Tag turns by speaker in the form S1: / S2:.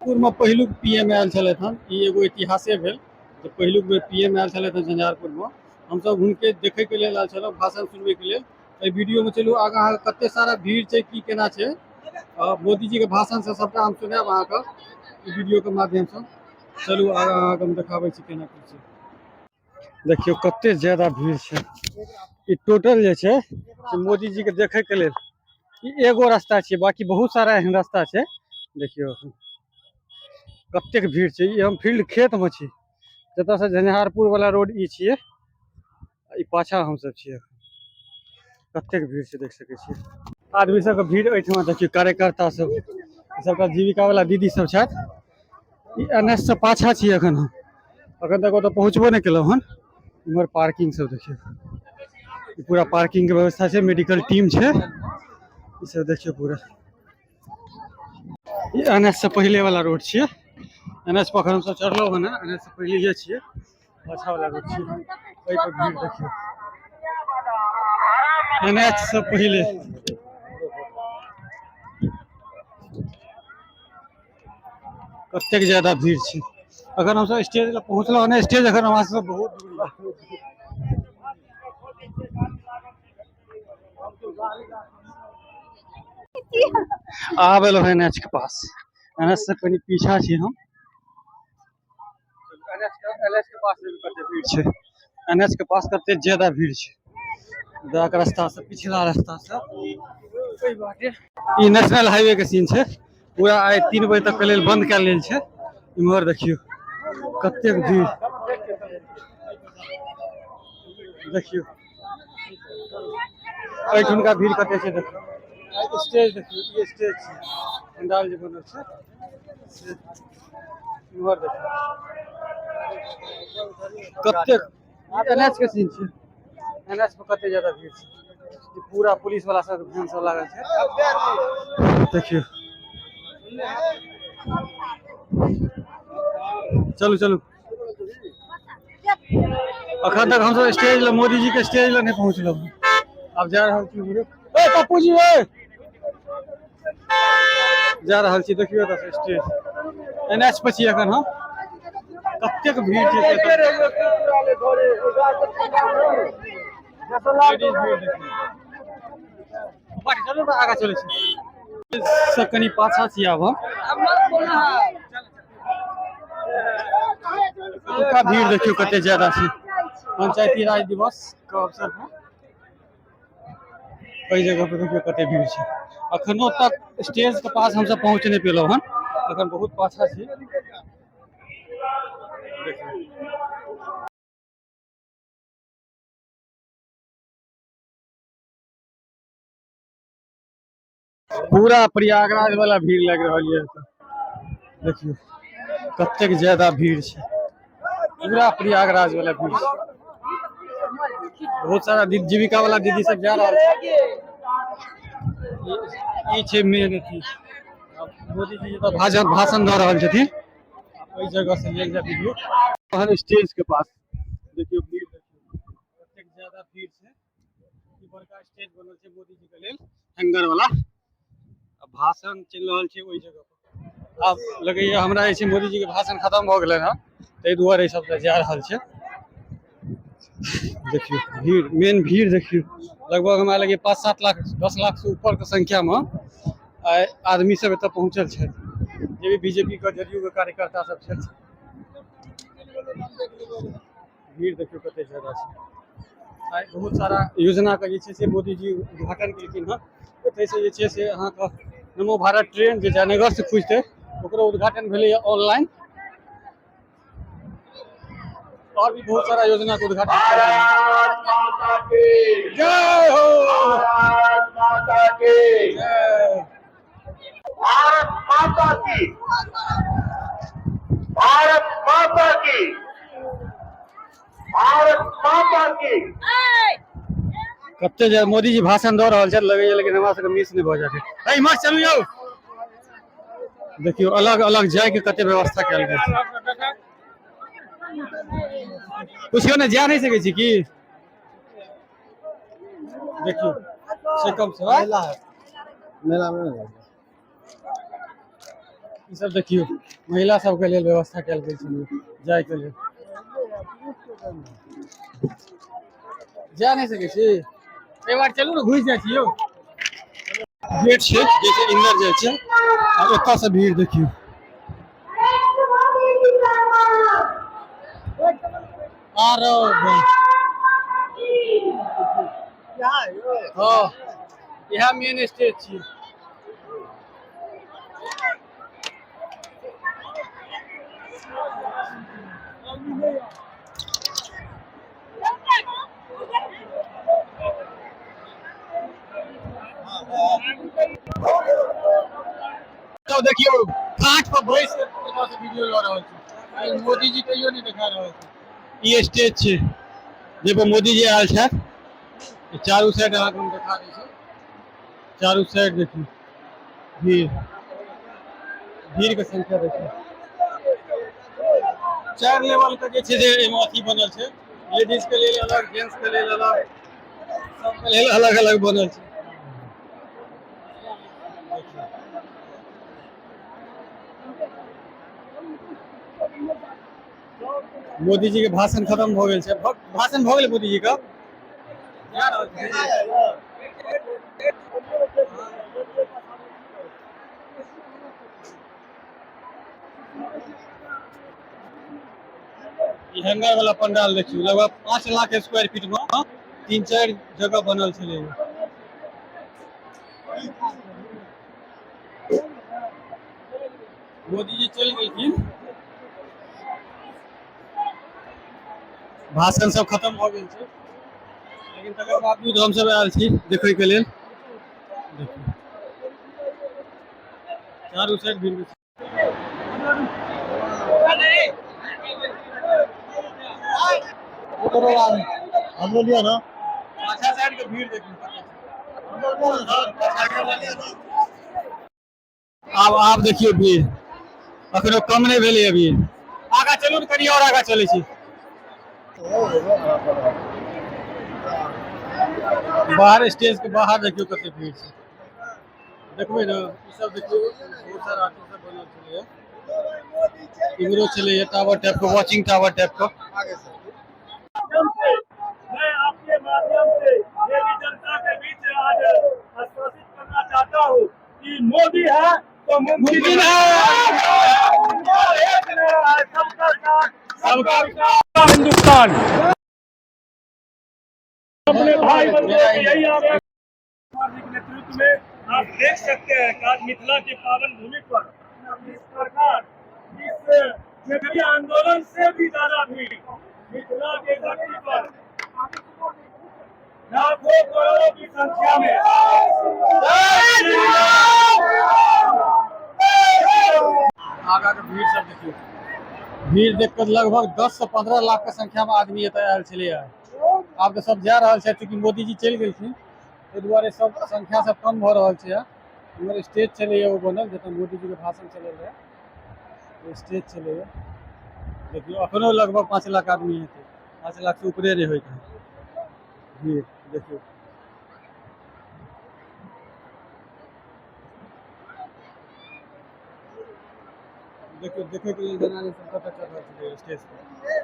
S1: झंझारपुरमे पहिलुक पी एम आयल छलथि हन। ई एगो इतिहासे भेल जे पहिलुक बेर पी एम आयल छलथि हन झंझारपुरमे। हमसब हुनके देखैके लेल आयल छलहुँ, भाषण सुनबैके लेल। एहि वीडियोमे चलू आगाँ, अहाँके कते सारा भीड़ छै, की केना छै, मोदीजीके भाषणसँ सबटा हम सुनायब अहाँके ई वीडियोके माध्यमसँ। चलू आगाँ, अहाँके हम देखाबै छी केना की छै। देखियौ कते ज्यादा भीड़ छै। ई टोटल जे छै से मोदीजीके देखैके लेल ई एगो रास्ता छै, बाकी बहुत सारा एहन रास्ता छै। देखियौ कतेक भीड़ छै। ई हम फील्ड खेतमे छी, जतऽसँ झंझारपुर वाला रोड ई छियै, ई पाछा हमसब छियै। कतेक भीड़ छै देख सकै छियै। आदमी सबके भीड़ एहिठमा देखियौ। कार्यकर्ता सब, ई सबटा जीविका वाला दीदी सब छथि। ई एन एस से पाछा छियै एखन हम, एखन तक ओतऽ पहुँचबो नहि केलहुँ हन। इम्हर पार्किंग सब देखियौ, ई पूरा पार्किंग के व्यवस्था छै, मेडिकल टीम छै। ई सब देखियौ पूरा। ई एन एस से पहिले वाला रोड छियै। एन एस पर अखन हमसब चढ़लहुँ हन, एन एस से पहिले छियै, पाछा वाला रोड छियै। एहि पर भीड़ देखियौ, एन एच से पहिले कतेक ज्यादा भीड़ छै। अखन हमसब स्टेज लग पहुँचलहुँ हन, स्टेज अखन हमरा सबसँ बहुत दूर यऽ। आब एलहुँ एन एच के पास, एन एच से कनि पीछा छी हम। एन एच के पास भी कते भीड़ छै, एन एच के पास कते ज्यादा भीड़ छै। के रास्ता से, पिछला रास्ता से ओहि बाटे। ई नेशनल हाईवे के सीन छै। पूरा आइ 3 बजे तक के लेल बंद कयल गेल छै। इम्हर देखियौ कतेक भीड़। देखियौ एहिठुनका भीड़ कते छै। देखियौ स्टेज, देखियौ ई स्टेज छै, पंडाल जे बनल छै से। इम्हर देखियौ कतेक। एन एच के सीन छै। एन एच पर कते ज्यादा भीड़ छै। ई पूरा पुलिस वाला सब भैन सब लागल छै। देखियौ, चलू चलू। अखन तक हमसब स्टेज लग, मोदी जी के स्टेज लग नहि पहुँचलहुँ। आब जा रहल छी उम्हरे। ए पप्पू जी, ए जा रहल छी। देखियौ एतऽ स्टेज, एन एच पर छी एखन हम। कतेक भीड़ छै से लेडीज भीड़ देखियौ। बाकी चलू ने, आगाँ चलै छी से कनि पाछा छी आब हम। एतुका भीड़ देखियौ कते ज्यादा छै। पंचायती राज दिवस के अवसर पर एहि जगह पर देखियौ कते भीड़ छै। अखनो तक स्टेज के पास हमसब पहुँच नहि पेलहुँ हन, अखन बहुत पाछा छी। देखियौ पूरा प्रयागराज वाला भीड़ लागि रहल यऽ एतऽ। देखियौ कतेक ज्यादा भीड़ छै, पूरा प्रयागराज वाला भीड़ छै। बहुत सारा जीविका वाला दीदी सब जा रहल छै। ई छै मेन अथी। आब मोदी जी जतऽ भाषण भाषण दऽ रहल छथिन, ओहि जगह से लेल जाय वीडियो। तहन स्टेज के पास देखियौ भीड़, देखियौ कतेक ज्यादा भीड़ छै। ई बड़का स्टेज बनल छै मोदी जी के लेल, हैंगर वाला। आ भाषण चलि रहल छै ओहि जगह पर। आब लगैया हमरा जे छै मोदी जी के भाषण खतम भऽ गेलै हँ, ताहि दुआरे ई सब जा रहल छै। देखियौ भीड़, मेन भीड़ देखियौ। लगभग हमरा लगैया 5-7 लाख, 10 लाख से ऊपर के संख्या में आइ आदमी सब एतऽ पहुँचल छथि, जे भी बीजेपी के, जदयू के कार्यकर्ता सब छथि। भीड़ देखियौ कते ज्यादा छै। आइ बहुत सारा योजना के जे छै से मोदी जी उद्घाटन केलखिन हँ। ओतहिसँ जे छै से अहाँके नमो भारत ट्रेन जे जयनगर से खुजतै, ओकरो उद्घाटन भेलैए ऑनलाइन। और भी बहुत सारा योजना के उद्घाटन कयल गेलै।
S2: भारत माता की
S1: जय हो!
S2: भारत माता की
S1: जय!
S2: भारत माता की, भारत माता की, भारत माता की।
S1: कते जे मोदी जी भाषण दऽ रहल छथि लगैया, लेकिन हमरा सबके मिस नहि भऽ जाए। इम्हर चलू यौ। देखियौ अलग अलग जायके कते व्यवस्था कयल गेल छै। पुछियौ ने, जा नहि सकै छी की? देखियौ से कम से
S3: मेला है, मेला में नहीं।
S1: ई सब देखियौ, महिला सबके लेल व्यवस्था कयल गेल छै जाय के लेल। जा नहि सकै छी, एक बार चलू ने, घुसि जाइ छी यौ। गेट छै जैसे इन्दर जाइ छै, आ ओतऽ से भीड़ देखियौ। आर हाँ, इएह मेन स्टेज छी। तो देखियौ, खाट पर बैस के एतऽ से वीडियो लऽ रहल छी। मोदी जी कहियो नहि देखा रहल छै। ई स्टेज छै जाहि पर मोदी जी आयल छथि। चारू साइड अहाँके हम देखा दै छी, चारू साइड देखियौ भीड़, भीड़ के संख्या देखियौ। 4 लेवल के जे छै से एहिमे अथी बनल छै, लेडीज के लेल अलग, जेंट्स के लेल अलग, सबके लेल अलग अलग बनल छै। मोदी जी के भाषण खत्म भऽ गेल छै। भाषण भऽ गेलै मोदी जी के। ई हैंगर वाला पंडाल देखियौ, लगभग 5 लाख स्क्वायर फीट में 3-4 जगह बनल छलै। मोदी जी चलि गेलखिन, भाषण सब खत्म भऽ गेल छै, लेकिन तकर बावजूद हमसब आयल छी देखै के लेल। देखियौ चारू साइड भीड़ छै।
S2: हम लोग लिया ना,
S1: पाछा साइड के भीड़ देखियौ। आब आब देखियौ भीड़ अखनो कम नहि भेलै अभी। आगा चलू ने, कनि और आगा चलै छी। बाहर स्टेज के बाहर देखियौ कते भीड़ छै, देखबै ने। ई सब देखियौ, बहुत सारा अथी सब बनल छलैया, इम्हरो छलैया टावर टाइप के, वॉचिंग टावर टाइप के।
S3: मैं आपके माध्यम से मेरी जनता के बीच आज आश्वासित करना चाहता हूँ कि मोदी है तो मुमकिन है। एक नारा है, सबका साथ सबका विकास। हिंदुस्तान अपने भाई बंधुओं को यही आग्रह कुमार जी के नेतृत्व में आप देख सकते हैं कि आज मिथिला की पावन भूमि पर इस प्रकार इस क्षेत्रीय आंदोलन से भी ज्यादा भीड़ मिथिला के धरती पर लाखों करोड़ों की संख्या में।
S1: आगा के भीड़ सब देखियौ, भीड़ देख कऽ लगभग 10 से 15 लाख के संख्या में आदमी एतऽ आयल छलैया। आब तऽ सब जा रहल छै, चूँकि मोदी जी चलि गेलखिन ताहि दुआरे सब संख्या सब कम भऽ रहल छै। इम्हर स्टेज छलैया ओ बनल जतऽ मोदी जी के भाषण चलल रहै, ओ स्टेज छलैया। देखियौ अखनो लगभग 5 लाख आदमी हेतै, 5 लाख से ऊपरे नहि होइत है भीड़। देखियौ देखियौ, देखैके लेल जनानी सब कतऽ चढ़ल छलै स्टेज पर।